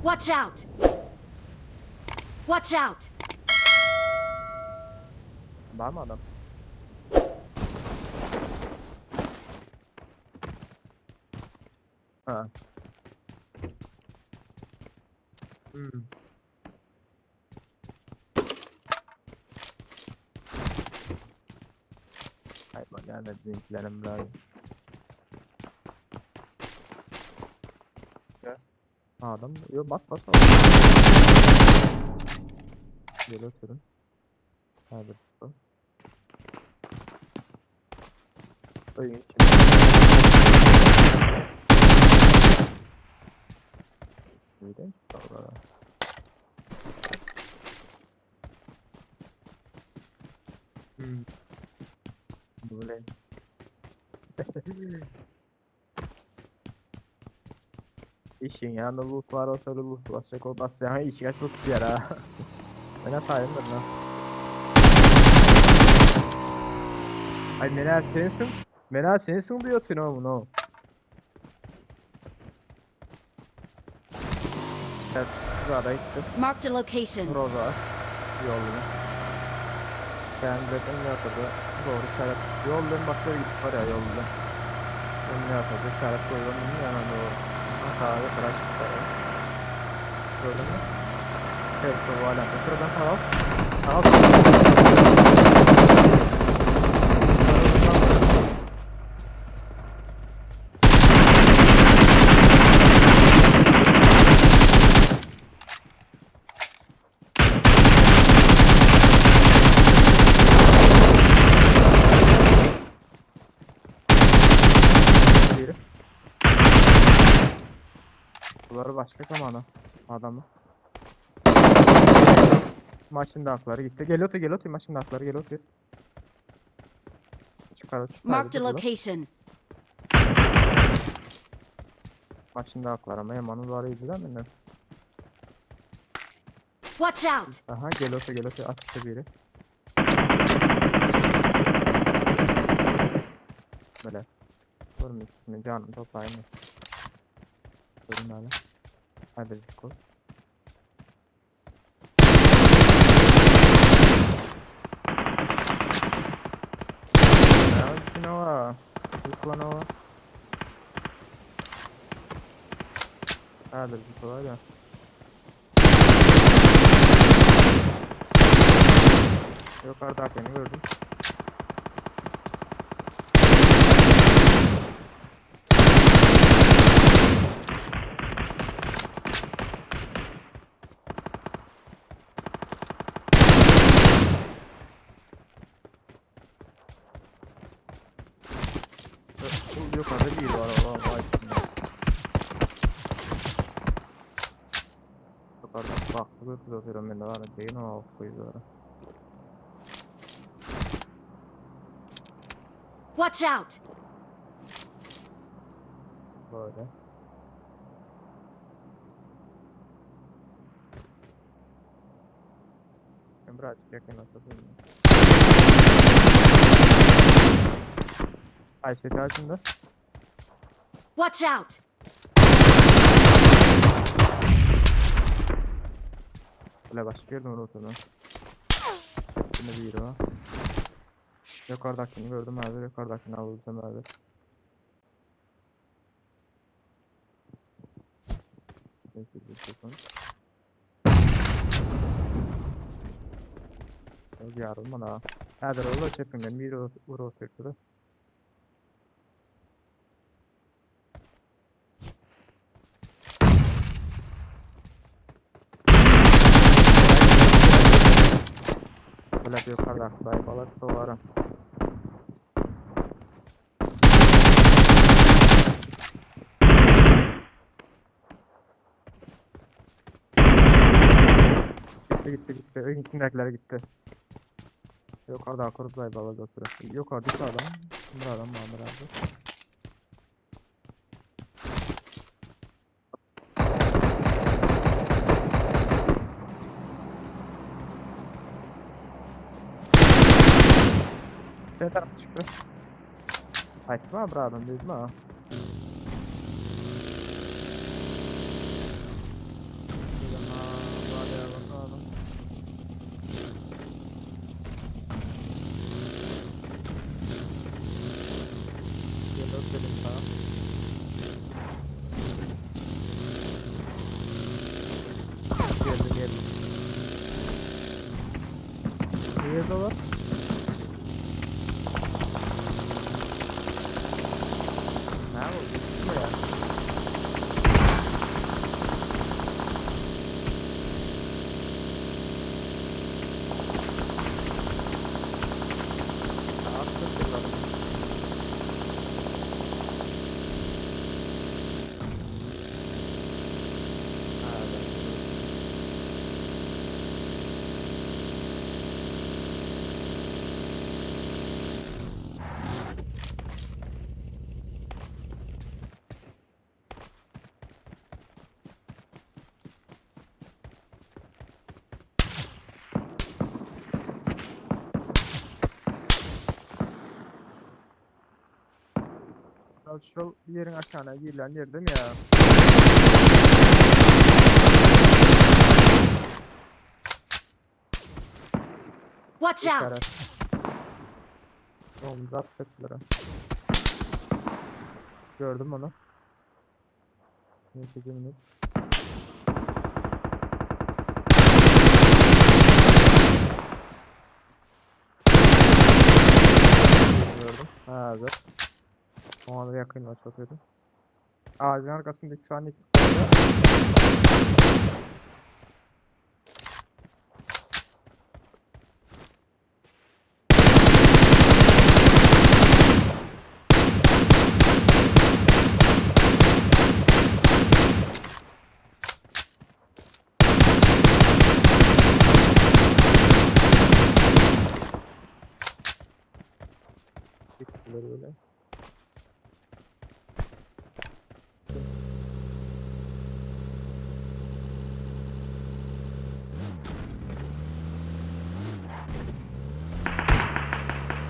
Watch out! Watch out! Barmy adam? Ha. Hmm. Ay bak bizimkilerim lazım. Ya. Adam yo bas bas bas. Gel oturun. Hadi bakalım. Oyun içinde. İyi Allah. Hmm. Bu ne? Işin yanında loot var olsa loot basacak o bas. Yani işi kaç loot yer ha. Ben hatayım da lan. Ay neler sensin? Neler sensin diyor no bunu. Evet, burada gittim. Marked a location. Roza yolunu. Kendine ne atladı? Doğru işaret. Yolun başka bir gidip var ya yolda. Ne atladı? İşaret koyuyorum. Yana doğru. Hata bırak. Gördün mü? Evet, bu hala. Şuradan tamam. Tamam. Biri. Bunları başka zamanı adamı. Maçın da hakları gitti. Gel otur gel otur maçın da hakları gel otur. Çıkar çıkar. Marked a location. Maçın da hakları ama yamanın var idi değil mi? Watch out! Aha gel otur gel otur atıştı biri. Böyle. Vurma üstüne canım toplayın. Durun öyle. Hadi bir koy. Ya şuna var. Yıklan o. Hadi bir koy ya. Yukarıdakini gördüm. Bu yukarıda bir var Allah vay. Yukarıda bak bu tutuyorum ben de var değil o koyuyor. Watch out! Böyle. Ben birazcık yakınlaşalım. Ayşe karşında. Watch out! Öyle başka yerden ortadan. Şimdi bir yeri var. Yukarıdakini gördüm abi. Yukarıdakini alacağım abi. Neyse, bir sekund. Yok yardım bana. Häzir ola çepinden bir vur oturdu. Böyle bir yukarıda sayfalar duvara. Gitti gitti gitti. Ön içindekiler gitti. Yukarıda kurup sayfalar oturuyor. Yukarıda adam. Bir adam var abi. Ne taraf çıktı? Aytma bir adam değil mi? Nerede var? Ne oldu? Mi ya? Atlatırlar. Ha, ben Şol yerin aşağına girilen yer değil mi ya? Watch out! İşaret. Oğlum zapt ettiler ha. Gördüm onu. Neyse yemin et. Gördüm. Ha evet. O anda yakın var çok kötü. Ağacın arkasındaki saniye. Gittiler öyle.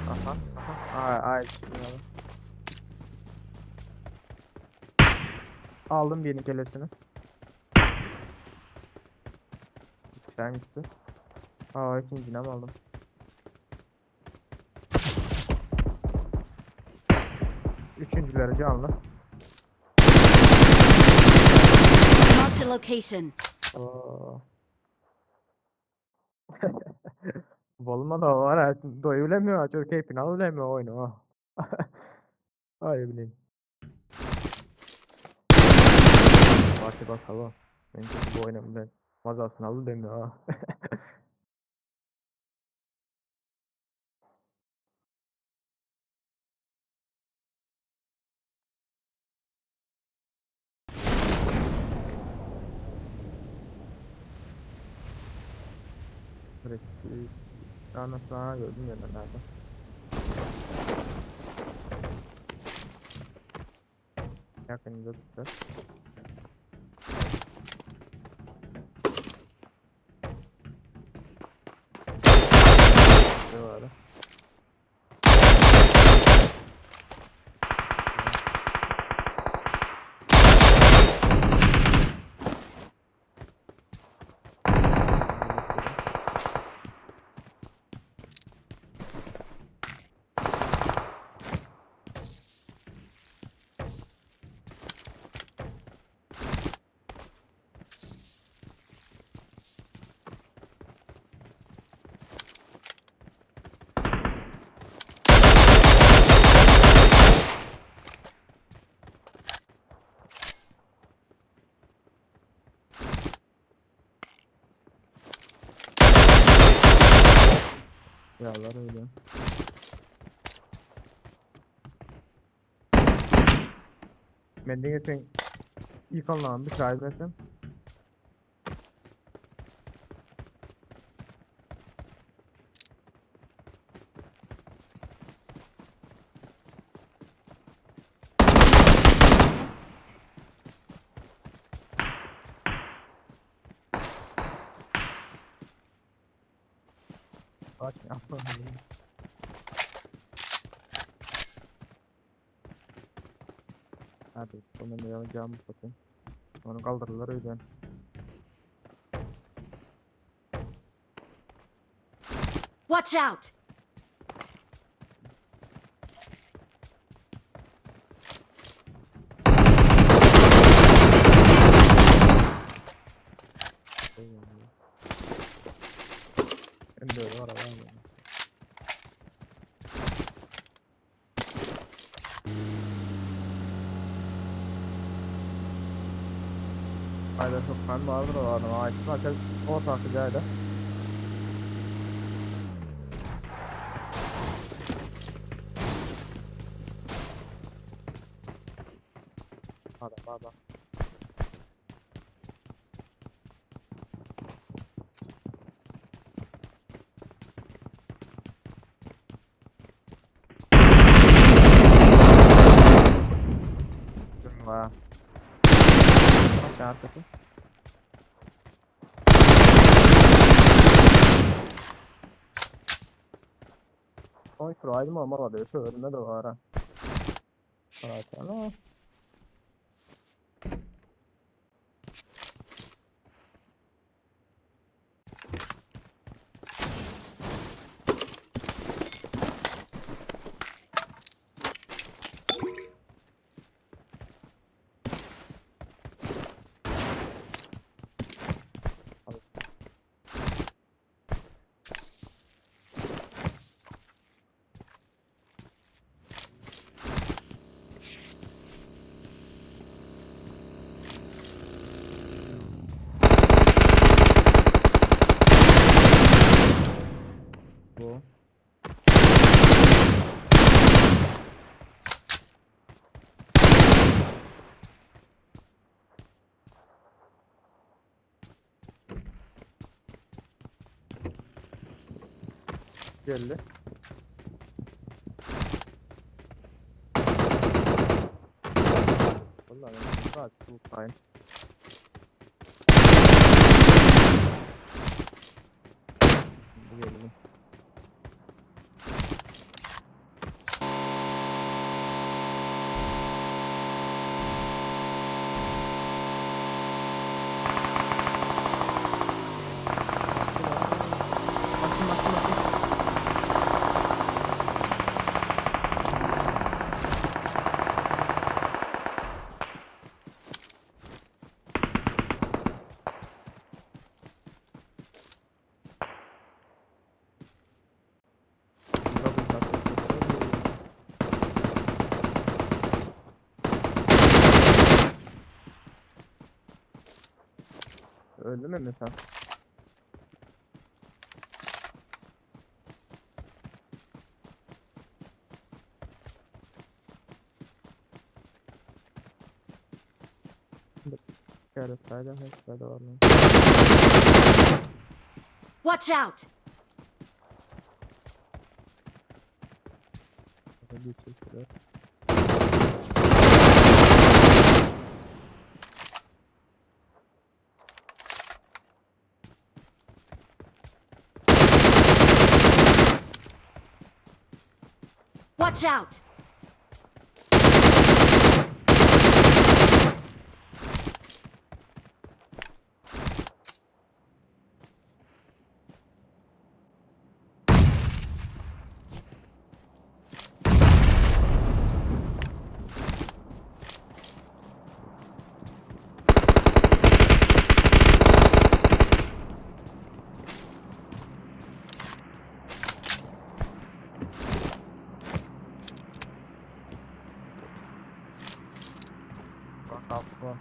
Aha, aha. Ay, ay. şimdi aldım. Aldım birinin kellesini. Sen gitti. Aa, ikincini mi aldım? Üçüncüleri canlı. Marked a location. Aa. Bolma da var ha. Doyulamıyor. Çok keyfini alamıyor oyunu. Ha. Ay bileyim. Parti basalım. Ben çok bu oyunu ben mazasını aldı demiyor ha. Direkt Anasını gördüm ya ben nerede. Yakınında tuttu. Ne var? Yağlar öyle. Men diňe sen yıkanlan bir çay versem. Bak yapma. Hadi bunu da yapacağım bakayım. Onu kaldırırlar öyle. Watch out! Hem de öyle var abi. Aýda hökman bardyr o adam. Aýtma sen ortaky jaýda. Adam adam. Var. Bak arkası. Oy kuraydım ama молодец, önüne de var ha. Kuraydım. Bu. Geldi. Vallahi ben bak bu fine. Bu geldi. Basın basın basın. Öldü mü sen? Watch out! Bir çekiyor. Watch out! Bak altı.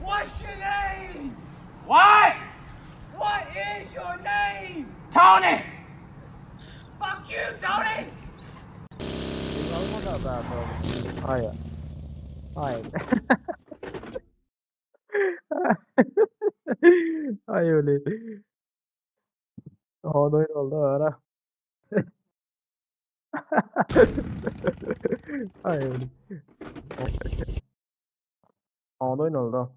What's your name? What? What is your name? Tony! Fuck you, Tony! Hayır. Hayır. Ay öyle. Havada oldu ara. Ay öyle. Havada oldu.